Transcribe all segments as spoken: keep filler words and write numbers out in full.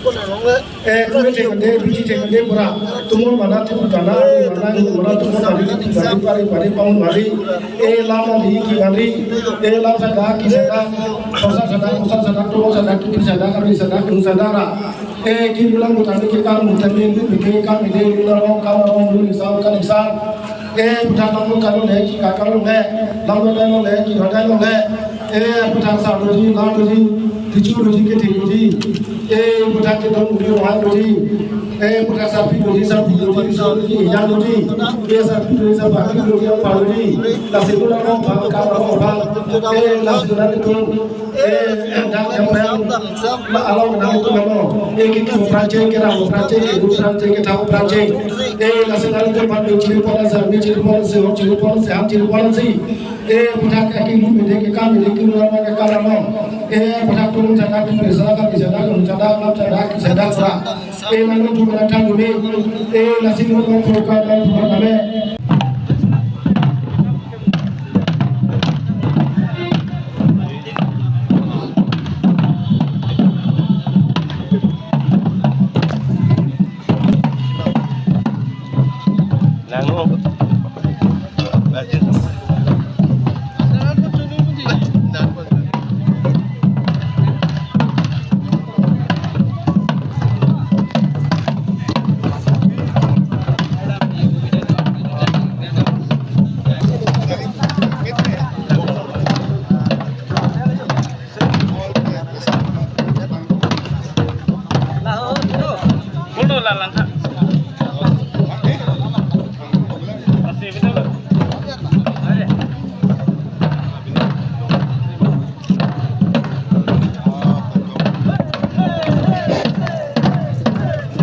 Eh, kami cek mande, biji cek mande pura. Tumor mana, tumor mana, mana, mana, tumor mana, tumor mana, pari, pari, paun mana. Eh, lam mana, ki mana. Eh, lam sada, ki sada. Kosa sada, kosa sada, tumor sada, tupi sada, kami sada, kung sada ra. Eh, ki lulang mutani ke kam mutani lu ke kam ide lulang rong kam rong lu isam kan isam. Eh, puthak lam lu kan le ki ka kan le. Lam lu dan le ki ho dan le. Eh, puthak sa lu ji, lam lu ji, tichu lu ji, kethe lu ji. Eh, puthak kedong lu ji, rohan lu ji. Eh, puthak sarpi lu ji, sarpi lu ji, sarpi lu ji, yang lu ji. Eh, sarpi lu ji, sarpi lu ji, apa lu ji. Lasi lulang rong kam kam rong kam. Eh, lasi lulang itu. Eh, dak yang pen, ma along nangtum mo. Eh, ki tu prancheng, ke rang prancheng, ke du prancheng, ke thang prancheng. Eh, lasi nangtum pan chiri pon si, mi chiri pon si, hong chiri pon si, ham chiri pon si. Eh, puthak ke ki lu mede ke kam mede ki lu lama ke kam lama. Eh, puthak tu sada ki presa ka ki sada, ki sada, lam sada, ki sada, sada. Eh, nangtum tu mana thang ni. Eh, lasi nangtum program dan program kami.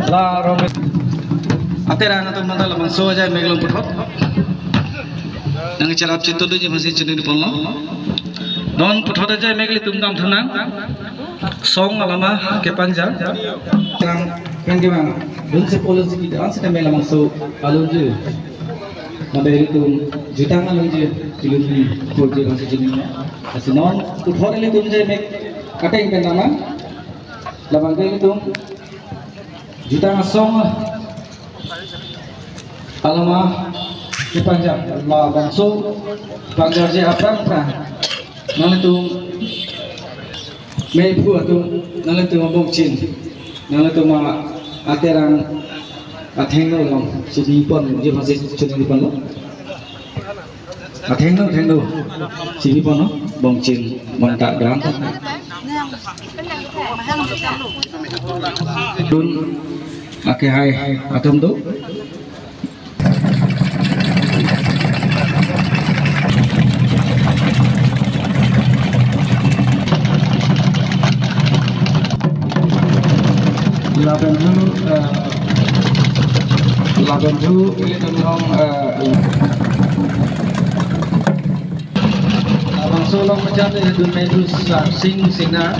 La rong. Aterang atum manda labangso ajai meglong puthot. Nangcherap chetongdunji aphansi chini ponlo. Non puthot ajai meglitum damthunang. Song alama kepangja. Yang pen kemang. Dun se polo si kita ang sita mela mangso alunju. Maberi tum jutang alunju. Ilunju kurji aphansi chini. Lasi non puthot ilitum ajai meg ateng pen nama. Labang ke ilitum jutang asong alama kepangja, labangso pangja je aphrang aphrang. Nanglitum mephu atum, nanglitum abongchin, nanglitum aterang athengno along chini ponji aphansi chini ponlo. Athengno, athengno. Chini ponlo, bongchin, bonta, gran. Dun, ake hai, atum do. Lapen dun, eh, lapen dun, ilitum along, eh, labangso along pachan ilitum Maidu Sar Singh Singnar.